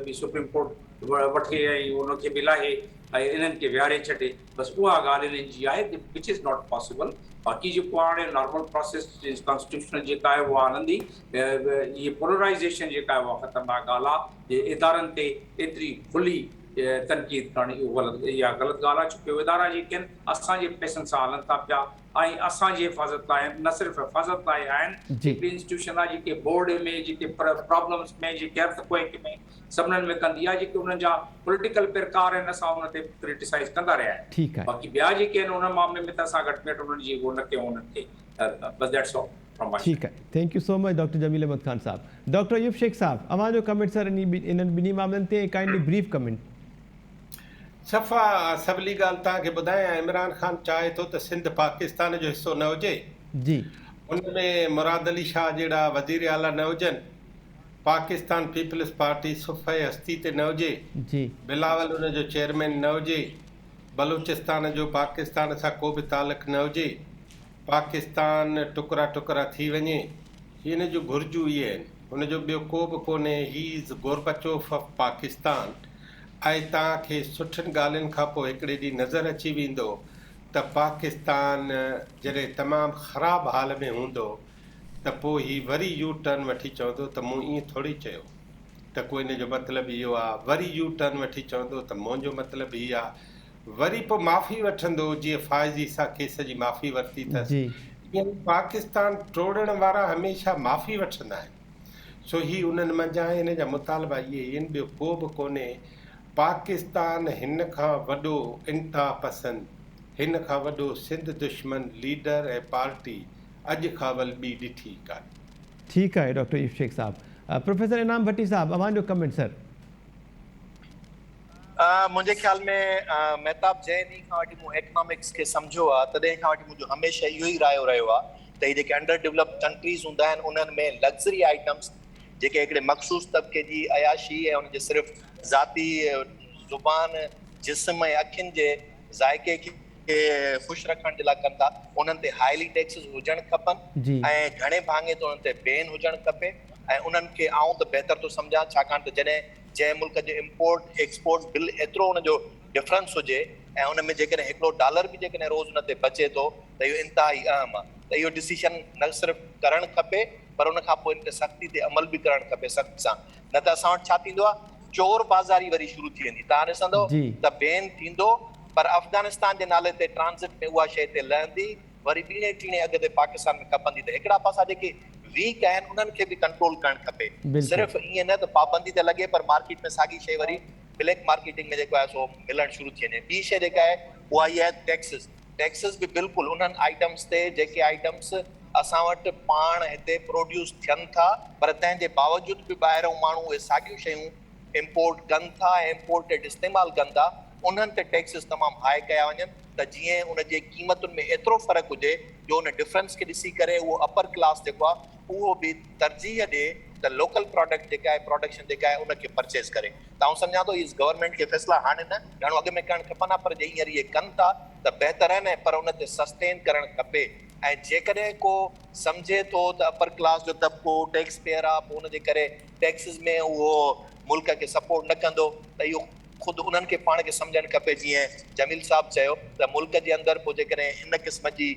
[SPEAKER 2] به سپريم ڪورٽ وٺي ۽ ان کي به لاهي ۽ انهن کي ويهاري ڇڏي بس اها ڳالهه انهن جي آهي وچ is not possible باقي جيڪو آهي هاڻي نارمل پراسيس ڪانسٽيٽيوشنل جيڪا آهي اها هلندي هي پولرائيزيشن جيڪا آهي اها خطرناڪ ڳالهه آهي جي ادارن تي ايتري کلي تنقيد ڪرڻ اهو غلط اها غلط ڳالهه آهي ڇو ڪي ادارا جيڪي آهن اسان جي پئسن سان هلن ٿا پيا ۽ اسان جي حفاظت لاء آهن نه صرف حفاظت لاء آهن هڪڙي انسٽيٽيوشن آهي جيڪي بورڊ ۾ جيڪي پرابلمس ۾ جيڪي ارٿ ڪوئڪ ۾ سڀنن ۾ ڪندي آهي جيڪي انهن جا پوليٽيڪل پرڪار آهن اسان ان تي ڪرٽيسائز ڪندا رهيا آهيون باقي ٻيا جيڪي آهن ان معاملي ۾ ته اسان گهٽ ۾ گهٽ انهن جي اهو نه ڪيون انهن کي بس that's all from my
[SPEAKER 1] ٺيڪ آهي thank you so much doctor Jamil Ahmed Khan صاحب ڊاڪٽر ايوب شيخ صاحب اوهان جو ڪمينٽ سر انهن ٻنهي معاملن تي ۽ ڪائنڊلي بريف ڪمينٽ.
[SPEAKER 3] صفا سولي ڳالهه توهان کي ٻڌايان عمران خان چاهي ٿو ته سنڌ پاڪستان جو حصو نه هجي
[SPEAKER 1] جي.
[SPEAKER 3] ان ۾ مراد علي شاهه جهڙا وزير اعليٰ نه هجن پاڪستان پيپلز پارٽي صفحه هستي تي نه هجي
[SPEAKER 1] جي.
[SPEAKER 3] بلاول ان جو چيئرمين نه هجي بلوچستان جو پاڪستان سان ڪو به تعلق نه هجي پاڪستان ٽڪرا ٽڪرا ٿي وڃي، هي هن جون گهرجون اهي آهن، هن جو ٻيو ڪو به ڪونهي، he is Gorbachev of Pakistan ۽ توهان کي سٺين ڳالهين کان پوء هڪڙي ڏينهن نظر اچي ويندو ته پاڪستان جڏهن تمام خراب حال ۾ هوندو ته پوء هي وري يو ٽرن وٺي چوندو ته مون ائين ٿوري چيو. ته ڪو ان جو مطلب اهو آ، وري يو ٽرن وٺي چوندو ته منهنجو مطلب هي آ، وري پوء معافي وٺندو جيئن فائز عيسيٰ ڪيس جي معافي ورتي اٿس، ائين ئي پاڪستان ٽوڙڻ وارا هميشه معافي وٺندا آهن، سو هي انهن منجهان آهي، هن جا مطالبا اهي ئي آهن، ٻيو ڪو به ڪونهي، پاڪستان هن کان وڏو انتها پسند، هن کان وڏو سنڌ دشمن ليڊر ۽ پارٽي اڄ کان اول ٻي ڏٺي ئي ڪانهي.
[SPEAKER 1] ٺيڪ آهي ڊاڪٽر يوسف شيخ صاحب. پروفيسر انعام ڀٽي صاحب اوهان جو ڪمينٽ سر.
[SPEAKER 5] منهنجي خيال ۾ مهتاب جنهن ڏينهن کان وٺي مون ايڪنامڪس کي سمجهيو آهي تڏهن کان وٺي منهنجو هميشه اهو ئي رايو رهيو آهي ته هي جيڪي انڊر ڊولپڊ ڪنٽريز هوندا آهن انهن ۾ لگزري آئٽمس جيڪي هڪڙي مخصوص طبقي جي عياشي ۽ ان جي صرف ذاتي زبان جسم ۽ اکين جي ذائقي کي خوش رکڻ جي لاء ڪن ٿا انهن تي هائلي ٽيڪسز هجڻ کپن ۽ گهڻي ڀاڱي تي انهن تي بين هجڻ کپي ۽ انهن کي آئون ته بهتر ٿو سمجهان ڇاڪاڻ ته جڏهن جنهن ملڪ جو امپورٽ ايڪسپورٽ بل ايترو ان جو ڊفرنس هجي ۽ ان ۾ جيڪڏهن هڪڙو ڊالر به جيڪڏهن روز ان تي بچي ٿو ته اهو انتهائي اهم آهي ته اهو ڊسيشن نه صرف ڪرڻ کپي پر ان کان پوء ان تي سختي تي عمل به ڪرڻ کپي سختي سان نه ته اسان وٽ ڇا ٿيندو آهي چور بازاري وري شروع ٿي ويندي توهان ڏسندو ته بين ٿيندو پر افغانستان جي نالي تي ٽرانزٽ ۾ اها شيء هتي لهندي وري ٻيڻي ٽيڻي اگهه تي پاڪستان ۾ کپندي ته هڪڙا پاسا جيڪي ويڪ آهن انهن کي به ڪنٽرول ڪرڻ کپي صرف ائين نه ته پابندي ته لڳي پر مارڪيٽ ۾ ساڳي شيء وري بليڪ مارڪيٽنگ ۾ جيڪو آهي سو ملڻ شروع ٿي وڃي ٻي شيء جيڪا آهي اها هي آهي ٽيڪسز ٽيڪسز به بلڪل انهن آئٽمس تي جيڪي آئٽمس اسان وٽ پاڻ هتي پروڊيوس ٿين ٿا پر تنهن جي باوجود به ٻاهرئون ماڻهو اهي ساڳيون شيون امپورٽ ڪن ٿا ۽ امپورٽيڊ استعمال ڪن ٿا انهن تي ٽيڪسز تمام هاء ڪيا وڃن ته جيئن ان جي قيمتن ۾ ايترو فرق هجي جو ان ڊفرنس کي ڏسي ڪري اهو اپر ڪلاس جيڪو آهي اهو به ترجيح ڏي ته لوڪل پراڊڪٽ جيڪا آهي پراڊڪشن جيڪا آهي ان کي پرچيز ڪري ته آئون سمجهان ٿو اهي گورنمينٽ کي فيصلا هاڻي نه گهڻو اڳ ۾ ڪرڻ کپن ها پر جي هينئر اهي ڪن ٿا ته بهتر آهن ۽ پر ان تي سسٽين ڪرڻ کپي ۽ جيڪڏهن ڪو سمجهي ٿو ته اپر ڪلاس جو طبقو ٽيڪس پيئر آهي پوء ان جي ڪري ٽيڪسز ۾ اهو ملڪ کي سپورٽ نه ڪندو ته اهو خود انهن کي پاڻ کي سمجهڻ کپي جيئن جميل صاحب چيو ته ملڪ جي اندر پوء جيڪڏهن ان قسم جي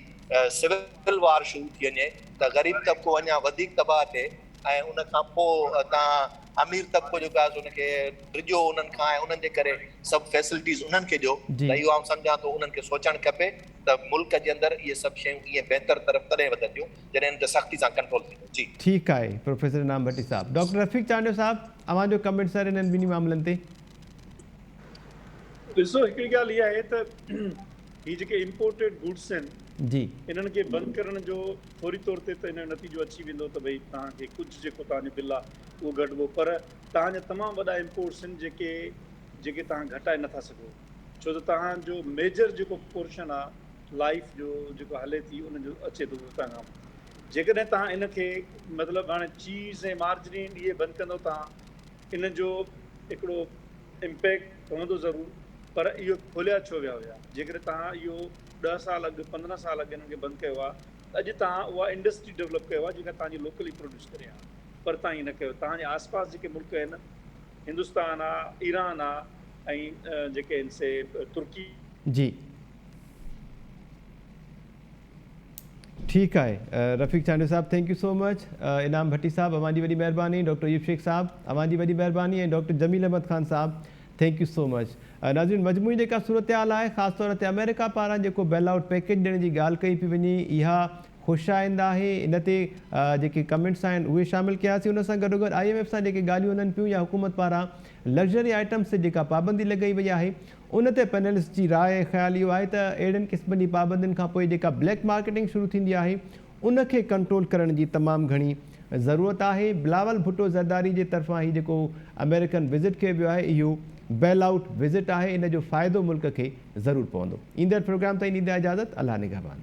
[SPEAKER 5] سول وار شروع ٿي وڃي ته غريب طبقو اڃا وڌيڪ تباهه ٿئي ۽ ان کان پوء توهان امير طبقو جيڪو آهي سو ان کي ڊڄو انهن کان ۽ انهن جي ڪري سڀ فيسلٽيز انهن کي ڏيو ته اهو آئون سمجهان ٿو انهن کي سوچڻ کپي ته ملڪ جي اندر اهي سڀ شيون ائين بهتر طرف تڏهن وڌنديون جڏهن انهن تي سختي سان ڪنٽرول ٿيندو. جي.
[SPEAKER 1] ٺيڪ آهي پروفيسر انعام ڀٽي صاحب. ڊاڪٽر رفيق چانڊيو صاحب اوهان جو ڪمينٽ سر انهن ٻنهي معاملن تي.
[SPEAKER 4] ڏسو هڪڙي ڳالهه اها آهي ته هي جيڪي امپورٽيڊ گڊس آهن
[SPEAKER 1] جي.
[SPEAKER 4] انهن کي بند ڪرڻ جو فوري طور تي ته ان جو نتيجو اچي ويندو ته ڀئي توهان کي ڪجهه جيڪو توهان جو بل آهي اهو گهٽبو پر توهان جا تمام وڏا امپورٽس آهن جيڪي جيڪي توهان گهٽائي نٿا سگهو ڇو ته توهان جو ميجر جيڪو پورشن آهي لائف جو جيڪو هلي ٿي ان جو اچي ٿو اتان کان جيڪڏهن توهان ان کي مطلب هاڻي چيز ۽ مارجرين اهي بند ڪندو توهان ان جو هڪڙو امپيڪٽ پوندو ضرور پر اهو کوليا ڇو ويا هيا جيڪڏهن توهان اهو ڏهه سال اڳ 15 سال اڳ انهن کي بند ڪيو ها ته اڄ توهان اها انڊسٽري ڊولپ ڪيو ها جيڪا توهان جي لوڪلي پروڊيوس ڪري ها پر توهان ائين نه ڪيو توهان جي آس پاس جيڪي ملڪ آهن هندستان آ ايران آ ۽ جيڪي آهن سي ترڪي.
[SPEAKER 1] جي ٺيڪ آهي رفيق چانڊيو صاحب thank you so much Inam Bhatti صاحب اوهان جي وڏي مهرباني ڊاڪٽر ايوب شيخ صاحب اوهان جي وڏي مهرباني ۽ ڊاڪٽر جميل احمد خان صاحب thank you سو مچ ناظرين مجموعي جيڪا صورتحال آهي خاص طور تي آمريڪا پاران جيڪو بيل آئوٽ پيڪيج ڏيڻ جي ڳالهه ڪئي پئي وڃي اها خوش آئند آهي ان تي جيڪي ڪمينٽس آهن اهي شامل ڪياسين ان سان گڏوگڏ I M F سان جيڪي ڳالهيون هلن پيون يا حڪومت پاران لگزري آئٽمس تي جيڪا پابندي لڳائي وئي آهي ان تي پينلسٽ جي راء ۽ خيال اهو آهي ته اهڙن قسمن جي پابندين کان پوء جيڪا بليڪ مارڪيٽنگ شروع ٿيندي آهي ان کي ڪنٽرول ڪرڻ جي تمام گهڻي ضرورت آهي. بلاول ڀٽو زرداري جي طرفان هي جيڪو آمريڪن وزٽ ڪيو ويو آهي اهو بيل آئوٽ وزٽ آهي ان جو فائدو ملڪ کي ضرور پوندو. ايندڙ پروگرام تائين ڏيندا اجازت الله نگهبان.